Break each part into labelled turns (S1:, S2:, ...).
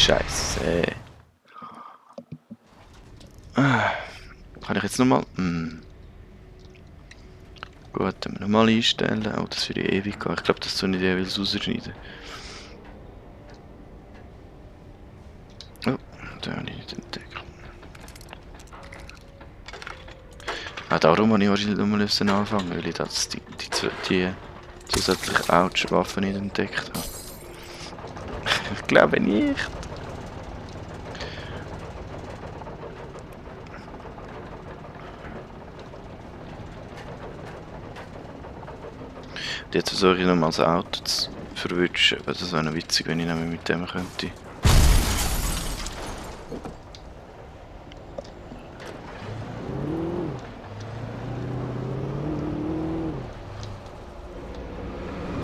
S1: Scheiße. Kann ich jetzt nochmal? Gut, dann nochmal einstellen. Oh, das würde ewig gehen. Ich glaube, das soll nicht jeweils rausschneiden. Oh, den habe ich nicht entdeckt. Ah, darum habe ich wahrscheinlich nochmal anfangen, weil ich das, die zusätzliche Ouch-Waffe nicht entdeckt habe. Ich glaube nicht. Jetzt versuche ich nochmal das Auto zu verwischen. Das wäre noch witzig, wenn ich nämlich mit dem könnte.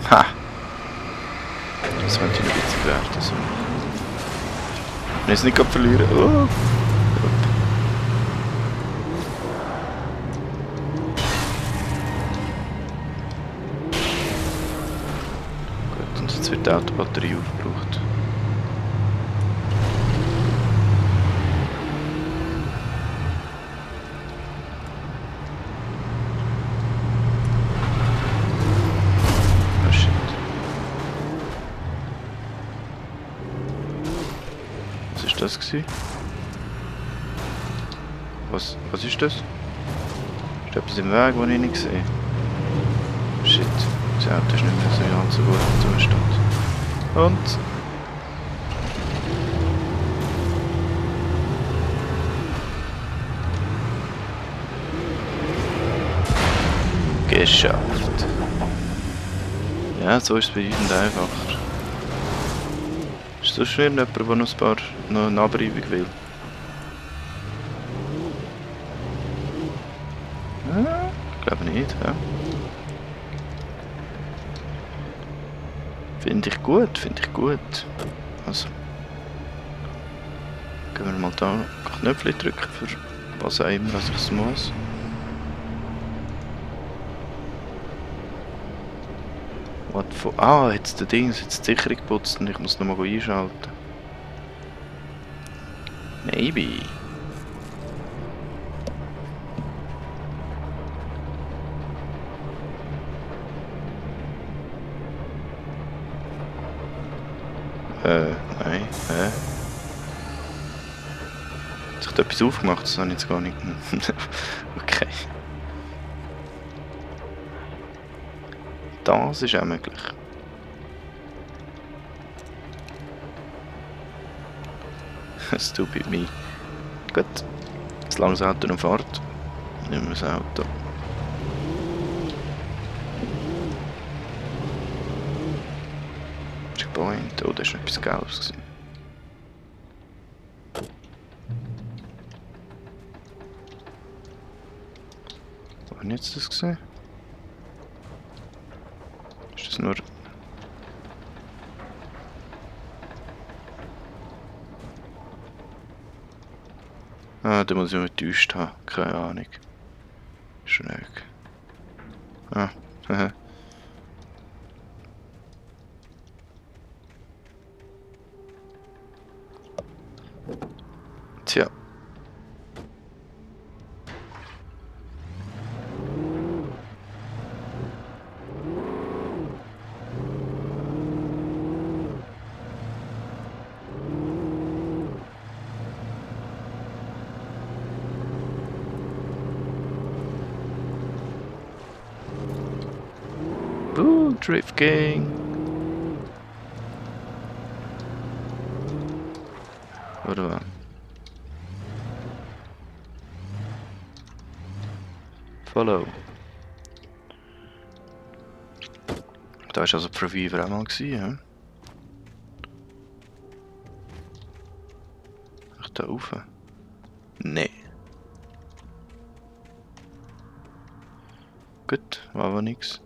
S1: Ha! Das könnte noch witzig werden. So. Wenn ich es nicht verlieren. Oh. Gut, und jetzt wird die Autobatterie aufgebraucht. Was war das? Was ist das? Ist etwas im Weg, das ich nicht sehe? Shit, das Auto ist nicht mehr so ganz so gut im Zustand. Und... geschafft. Ja, so ist es bedeutend einfacher. Ist so schwer, jemand, der noch eine Abreibung will? Ich glaube nicht, ja. Finde ich gut, finde ich gut. Also. Gehen wir mal da Knöpfchen drücken für was auch immer, was ich es muss. What for? Ah, jetzt der Ding, jetzt die Sicherung geputzt und ich muss nochmal einschalten. Maybe. Nein, Hat sich da etwas aufgemacht? Das habe ich jetzt gar nicht. Okay. Das ist auch möglich. Stupid me. Gut. Solange das Auto noch fährt, nehmen wir das Auto. Checkpoint. Oh, da ist noch etwas Gelbes. Wo habe ich jetzt das gesehen? Ist das nur... Ah, da muss ich mich getäuscht haben. Keine Ahnung. Schräg. Ah, haha. Tja. Drift Gang. Oder was? Follow. Da war also die Reviver auch mal ja? Ach, da rauf? Nee. Gut, war aber nix.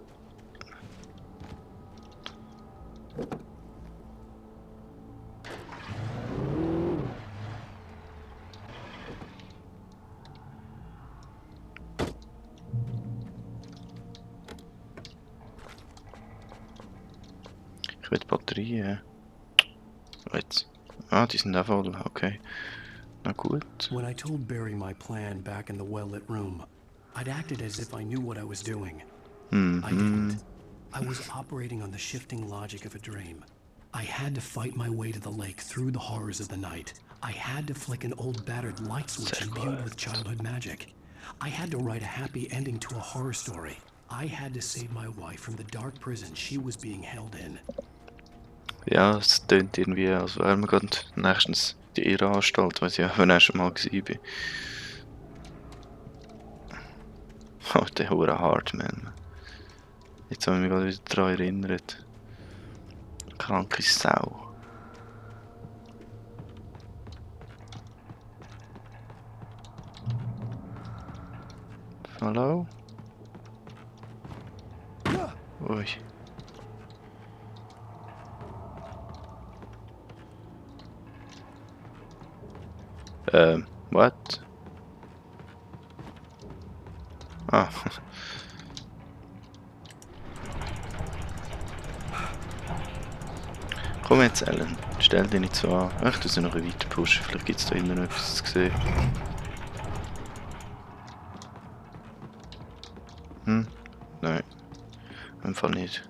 S1: Ich will die Batterie. Jetzt. Ah, die sind auch voll, okay. Na gut.
S2: When I told Barry my plan back in the well-lit room, I'd acted as if I knew what I was doing. I didn't. I was operating on the shifting logic of a dream. I had to fight my way to the lake through the horrors of the night. I had to flick an old battered light switch imbued with childhood magic. I had to write a happy ending to a horror story. I had to save my wife from the dark prison she was being held in.
S1: Ja, es tönt irgendwie, als wären wir gerade nächstens die Irrenanstalt, weil ich ja beim ersten Mal war. Oh, der hure Hardman. Jetzt habe ich mich gerade wieder daran erinnert. Kranke Sau. Hallo? Ui. What? Ah. Komm jetzt, Ellen. Stell dich nicht so an. Ich tu sie noch weiter pushen. Vielleicht gibt es da immer noch etwas zu sehen. Nein. Im Fall nicht.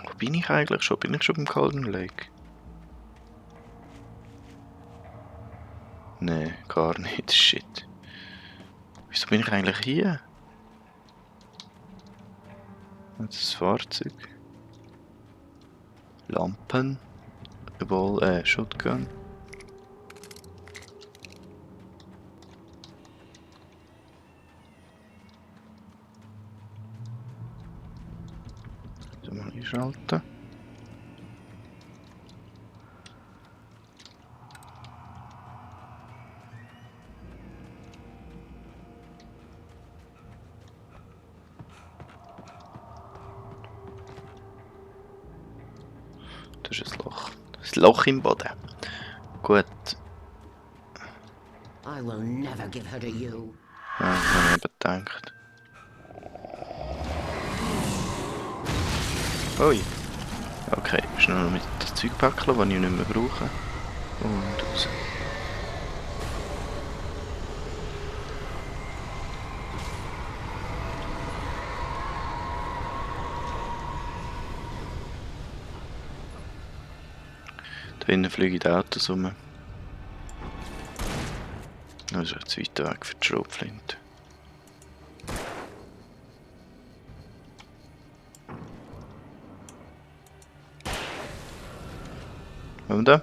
S1: Wo bin ich eigentlich schon? Bin ich schon beim Golden Lake? Nee, gar nicht. Shit. Wieso bin ich eigentlich hier? Das Fahrzeug. Lampen. Shotgun. So, mal einschalten. Das ist ein Loch. Das Loch im Boden. Gut.
S3: I will never give her to you.
S1: Ja, das habe ich eben gedacht. Ui. Okay, schnell noch mit das Zeug packen, das ich nicht mehr brauche. Und raus. Da hinten fliegen die Autos rum. Das ist jetzt weiter weg für die Schrotflinte. Und da?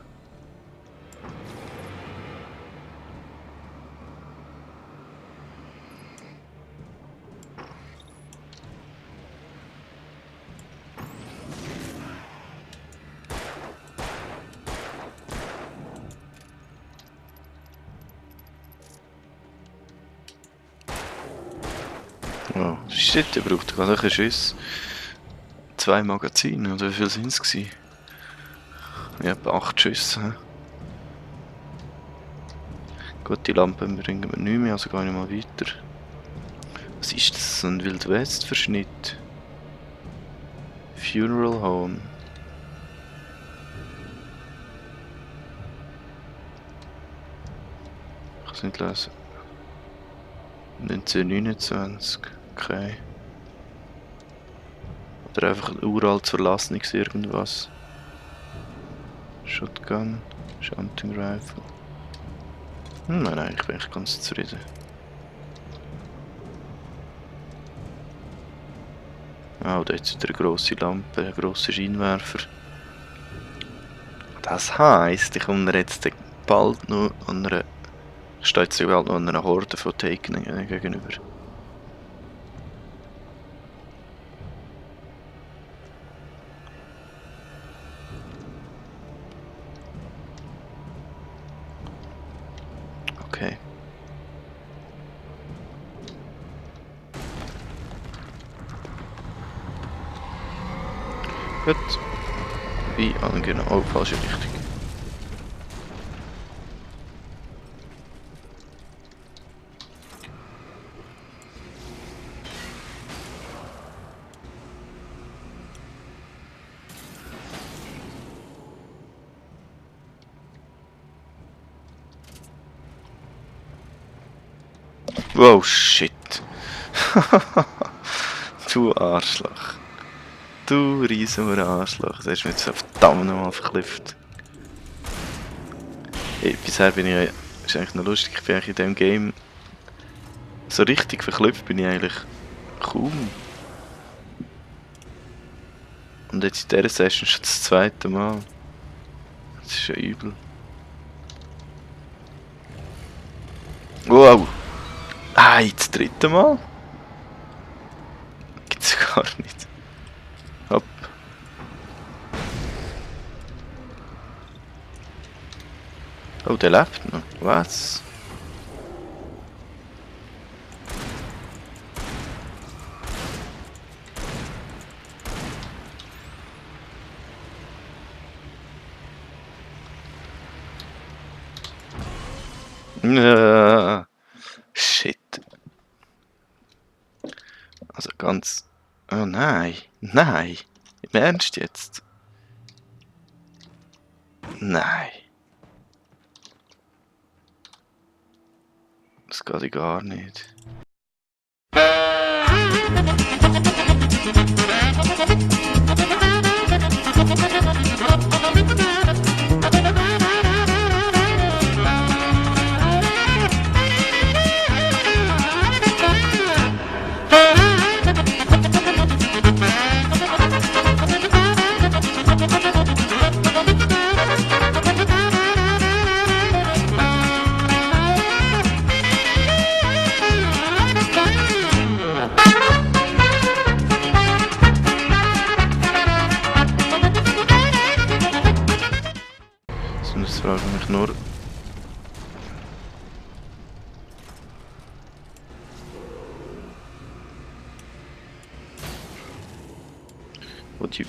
S1: Oh, shit, der braucht gerade ein Schuss. 2 Magazine, oder wie viel sind es? Ja, etwa 8 Schüsse. He? Gut, die Lampen bringen wir nicht mehr, also gehe ich mal weiter. Was ist das? So ein Wild West Verschnitt? Funeral Home. Ich kann es nicht lesen. 1929, okay. Oder einfach ein uralt verlassenes irgendwas. Shotgun, Shunting Rifle. Nein, ich bin echt ganz zufrieden. Oh, da ist wieder eine grosse Lampe, ein grosser Scheinwerfer. Das heisst, ich komme jetzt bald noch an einer... Ich stehe jetzt bald noch an einer Horde von Taken gegenüber. Okay. Gut. Wie angenommen. Oh, falsche Richtung. Oh shit. Du Arschloch. Du riesen Arschloch. Das hast du mich jetzt verdammt nochmal verklifft. Hey, bisher bin ich... Ist eigentlich noch lustig, ich bin eigentlich in diesem Game... So richtig verklüpft bin ich eigentlich kaum. Und jetzt in dieser Session schon das zweite Mal. Das ist ja übel. Wow! Ah, das dritte Mal? Gibt's gar nicht. Hopp. Oh, der lebt noch. Was? Shit. Also ganz... Oh nein. Nein. Im Ernst jetzt? Nein. Das geht gar nicht. Sonst frage ich mich nur... Wo die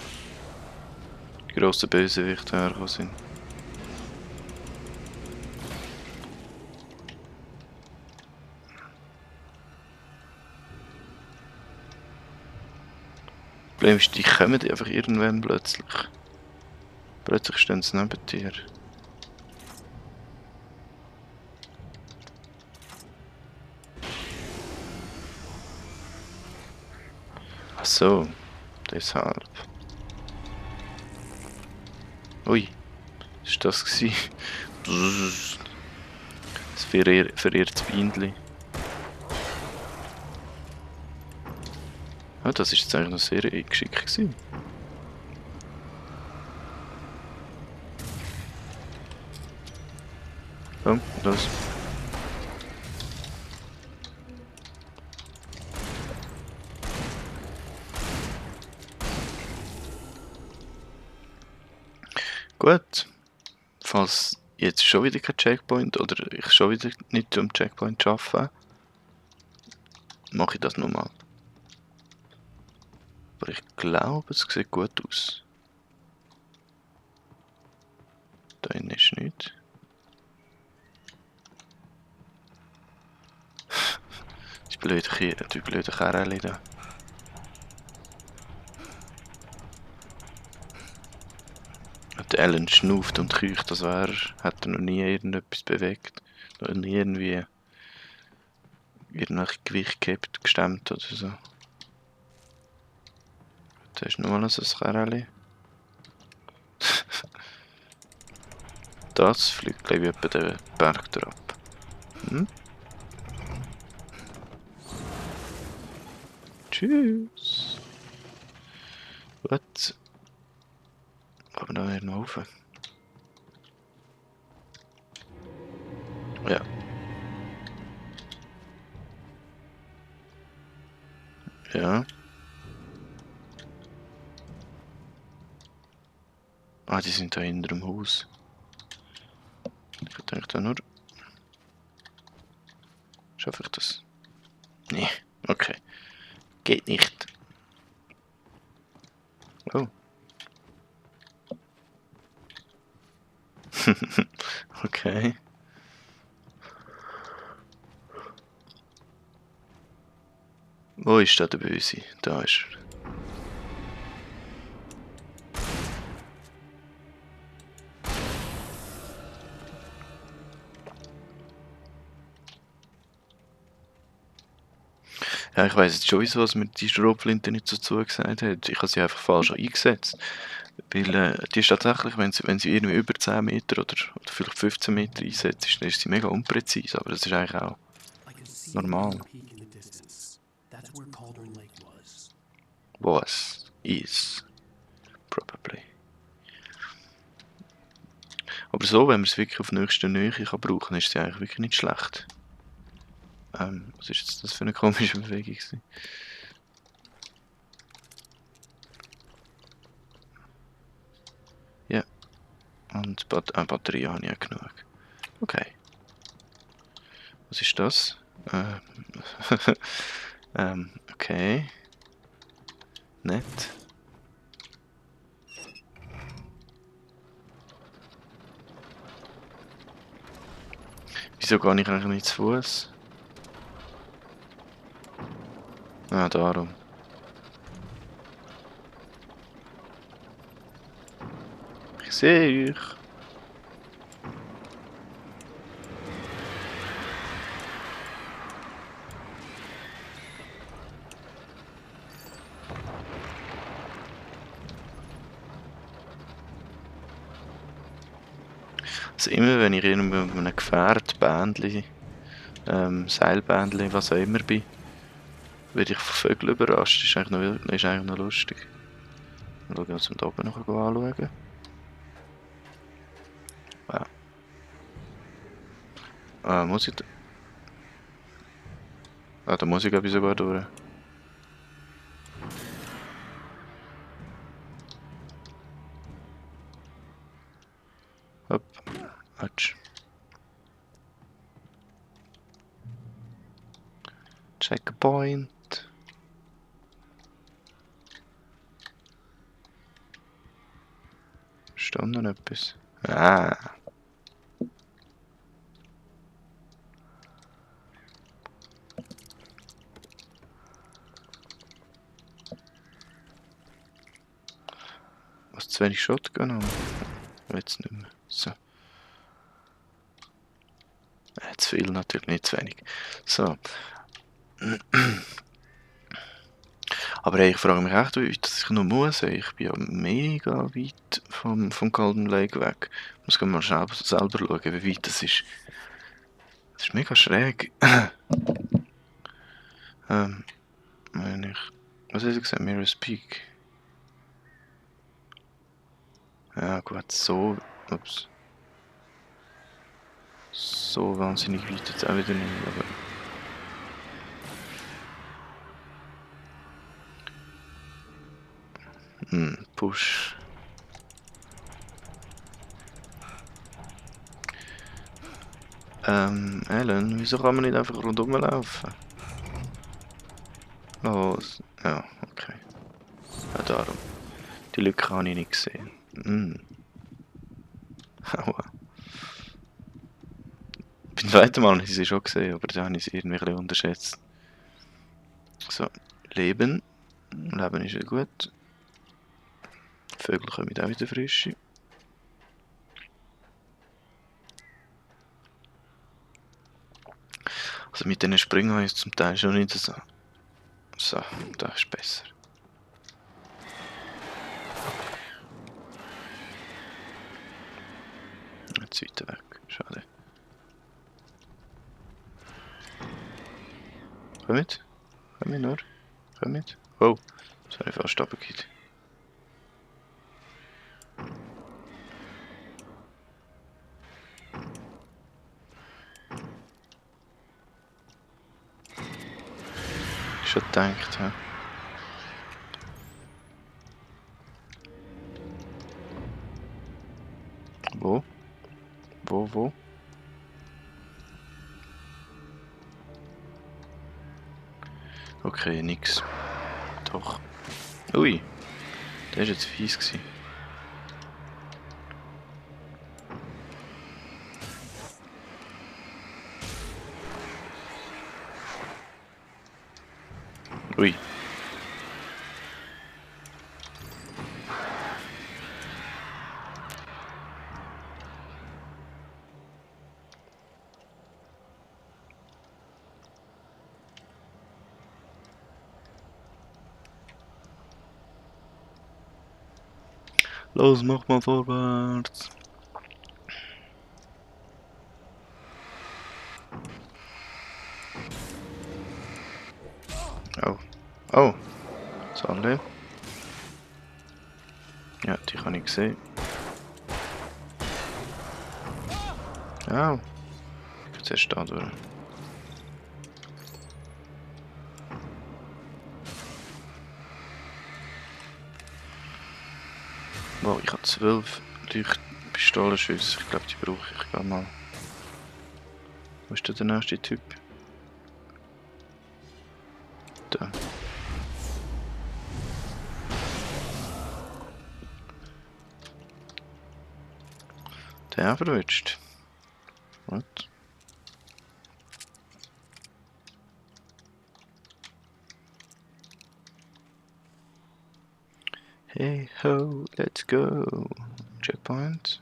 S1: grossen Bösewichte hergekommen sind. Das Problem ist, die kommen einfach irgendwann plötzlich. Plötzlich stehen sie neben dir. Ach so, deshalb. Ui, was war das gewesen? Das verirrtes Bienenli. Ah, das ist jetzt eigentlich noch sehr geschickt gewesen. Komm, los. Gut. Falls jetzt schon wieder kein Checkpoint oder ich schon wieder nicht zum Checkpoint schaffe, mache ich das nochmal. Aber ich glaube, es sieht gut aus. Da innen ist nichts. Die blöde Kerle da. Der Alan schnauft und keucht, als hat er noch nie irgendetwas bewegt. Noch nie irgendwie irgendwelche Gewicht gehabt, gestemmt oder so. Da ist nochmal so ein Kerle. Das fliegt glaube ich etwa den Berg drauf. Hm? Tschüss. Gut. Aber da werden wir rauf. Ja. Ja. Ah, die sind da hinter dem Haus. Ich denke da nur... Schaffe ich das? Nee, okay. Geht nicht. Oh. Okay. Wo ist da der Böse? Da ist er. Ja, ich weiss jetzt schon, wieso dass mir die Schrotflinte nicht so zugesagt hat. Ich habe sie einfach falsch eingesetzt. Weil die ist tatsächlich, wenn sie irgendwie über 10 Meter oder vielleicht 15 Meter einsetzt, dann ist sie mega unpräzise. Aber das ist eigentlich auch
S2: I could see a
S1: normal.
S2: dim peak in the distance. That's where Cauldron Lake was.
S1: Was is probably. Aber so, wenn man es wirklich auf nächster Nähe kann brauchen, ist sie eigentlich wirklich nicht schlecht. Was ist jetzt das für eine komische Bewegung gewesen? Ja. Und Batterie habe ich ja genug. Okay. Was ist das? Okay. Nett. Wieso gehe ich eigentlich nicht zu Fuß? Ah, darum. Ich sehe euch. Also immer wenn ich in einem Gefährt, Bändli, Seilbändli, was auch immer bin, werde ich von Vögeln überrascht. Ist eigentlich noch lustig. Mal schauen, was wir da oben noch anschauen. Ja. Muss ich da... Ah, da muss ich glaube ich sogar durch. Hopp. Atsch. Checkpoint. Steht noch etwas? Ah. Was, zu wenig Shotgun haben? Jetzt nicht mehr. So. Zu viel natürlich, nicht zu wenig. So. Aber hey, ich frage mich echt, wie weit ich noch muss. Ich bin ja mega weit vom Golden Lake weg. Ich muss mal selber schauen, wie weit das ist. Das ist mega schräg. Meine ich... Was hast du gesagt? Mirror's Peak? Ja gut, so... Ups. So wahnsinnig weit jetzt auch wieder nicht, aber... Push. Alan, wieso kann man nicht einfach rundum laufen? Los. Ja, okay. Ja, darum. Die Lücke habe ich nicht gesehen. Aua. Beim zweiten Mal habe ich sie schon gesehen, aber da habe ich sie irgendwie ein bisschen unterschätzt. So, Leben. Leben ist ja gut. Vögel kommen auch wieder frisch. Also mit diesen Springen habe ich es zum Teil schon nicht so. So, das ist besser. Jetzt weiter weg, schade. Komm mit. Komm mit nur. Komm mit. Oh, das habe ich fast runtergekippt. Schon gedacht, ja. Wo? Wo? Okay, nix. Doch. Ui, der ist jetzt fies gewesen. Ui. Los, mach mal vorwärts. Oh. Oh. Sorry. Ja, die kann ich sehen. Oh. Jetzt erst da durch. Wow, ich habe 12 Leuchtpistolenschüsse. Ich glaube, die brauche ich gar mal. Wo ist denn der nächste Typ? Da. Der verrutscht. Was? Hey ho, let's go. Checkpoint.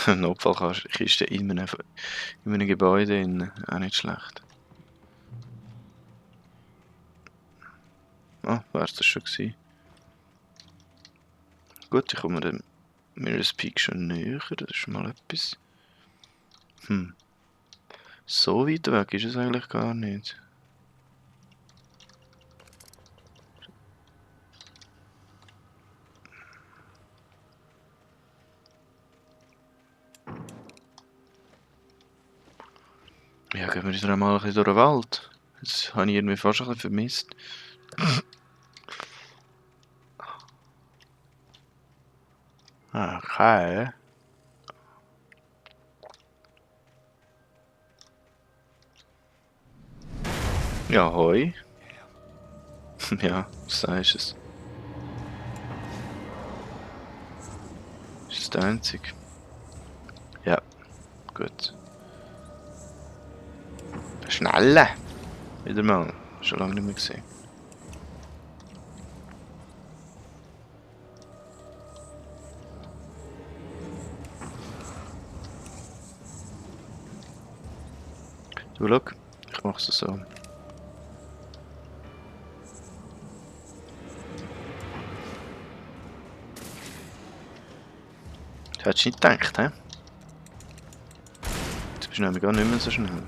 S1: Notfallkiste in einem Gebäude in. Auch nicht schlecht. Ah, wär's das schon gewesen. Gut, ich komme dem Mirror's Peak schon näher, das ist schon mal etwas. So weit weg ist es eigentlich gar nicht. Ja, gehen wir wieder einmal ein bisschen durch den Wald. Das habe ich irgendwie fast ein bisschen vermisst. Okay. Ja, hoi. Ja, was sagst du es? Ist das der einzige? Ja, gut. Schnell! Wieder mal. Schon lange nicht mehr gesehen. Du, schau. Ich mach's so. Hättest du nicht gedacht, hä? Jetzt bist du nämlich gar nicht mehr so schnell.